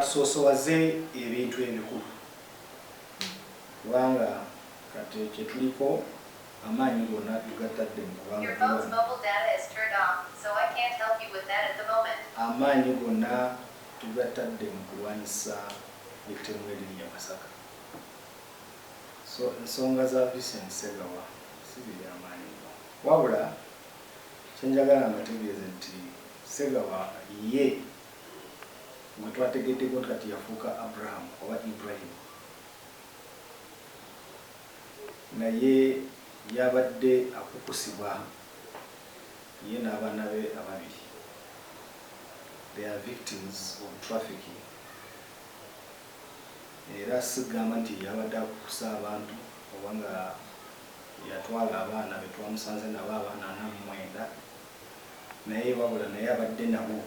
Tusoosowaze ebintu ebikulu kubanga kati kyetuliko amaanyi gonna tugatadde mu kubanga amaanyi gonna tugatadde mu kulwanyisa ettemu eriri e Masaka. So ensonga za Vincent Ssegawa si ziri amaanyi nnyo wabula kyenjagala mbategeeze nti Ssegawa ye gwe twategeddeko nti kati yafuuka Abraham oba Ibrahim naye yabadde akukusibwa ye n'abaana be ababiri. They are victims of trafficking era sigamba nti yabadde akukusa abantu oba nga yatwala abaana be twamusanze nabo abaana 49 naye wabula naye abadde nabo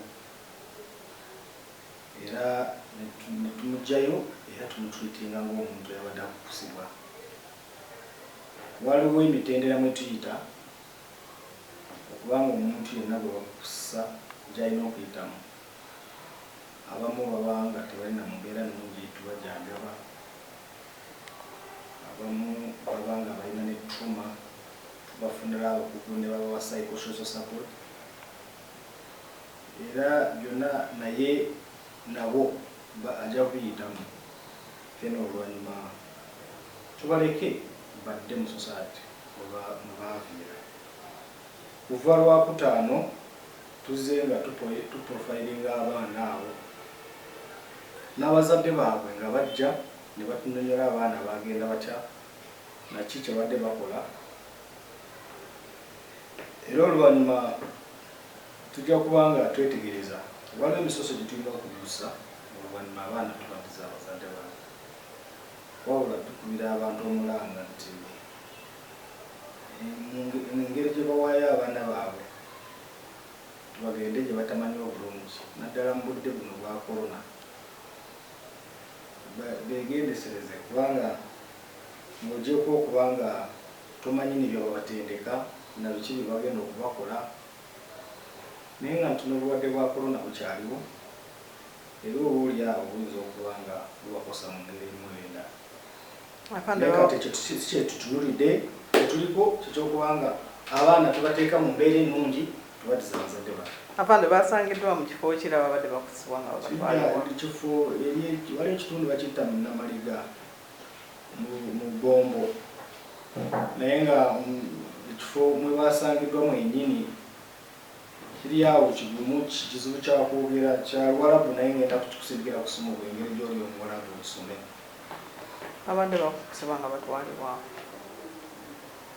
era netumuggyayo era tumutreatinga ng'omuntu eyabadde akukusibwa. Waliwo emitendera mwe tuyita okuba nga omuntu yenna gwe bakukusa gy'alina okuyitamu. Abamu baba nga tebalina mu mbeera nnungi tubajjanjaba, abamu baba nga balina ne trauma tubafunira abakugu ne babawa psychosocial support era byonna naye nabo ajja kubiyitamu then oluvannyuma tubaleke badde mu society mwe baaviira. Kuva Lwakutaano tuzze nga tuprofilinga abaana abo n'abazadde baabwe nga bajja ne batunyonyola abaana baagenda batya na ki kye babadde bakola era oluvannyuma tujja kuba nga twetegereza waliwo emisoso gye tulina okuggusa oluvannyuma abaana tubaddize abazadde baabwe. Wabula tukubira abantu omulanga nti engeri gye bawaayo abaana baabwe bagende gye batamanyi obulungi naddala mu budde buno obwa Corona beegendesereze kubanga ng'ogyeko okuba nga tomanyi ni bye babatendeka na biki bye bagenda okubakola naye nga nti n'obulwadde bwa Corona bukyaliwo era oba oli awo buyinza okuba nga bubakosa mu ngeri emu oba endala. Naye kati ekyo si kye tutunulidde, kye tuliko kye ky'okuba nga abaana tubateeka mu mbeera ennungi tubaddize abazadde baabwe. Afande basangiddwa mu kifo ki era babadde bakusibwa nga babatwala wa? Ekifo waliwo ekitundu bakiyita mu Namaliga mu Bombo naye nga ekifo mwe basangiddwa mwennyini Kiri awo kigumu kizibu kya kwogera kya luwarabu naye ngenda kukikusindikira ku simu gwe engeri gyoli omuwarabu okisome. Babadde bakukusibwa nga batwalibwa wa?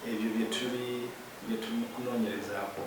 Ebyo byetuli byetuli mukunonyerezaako.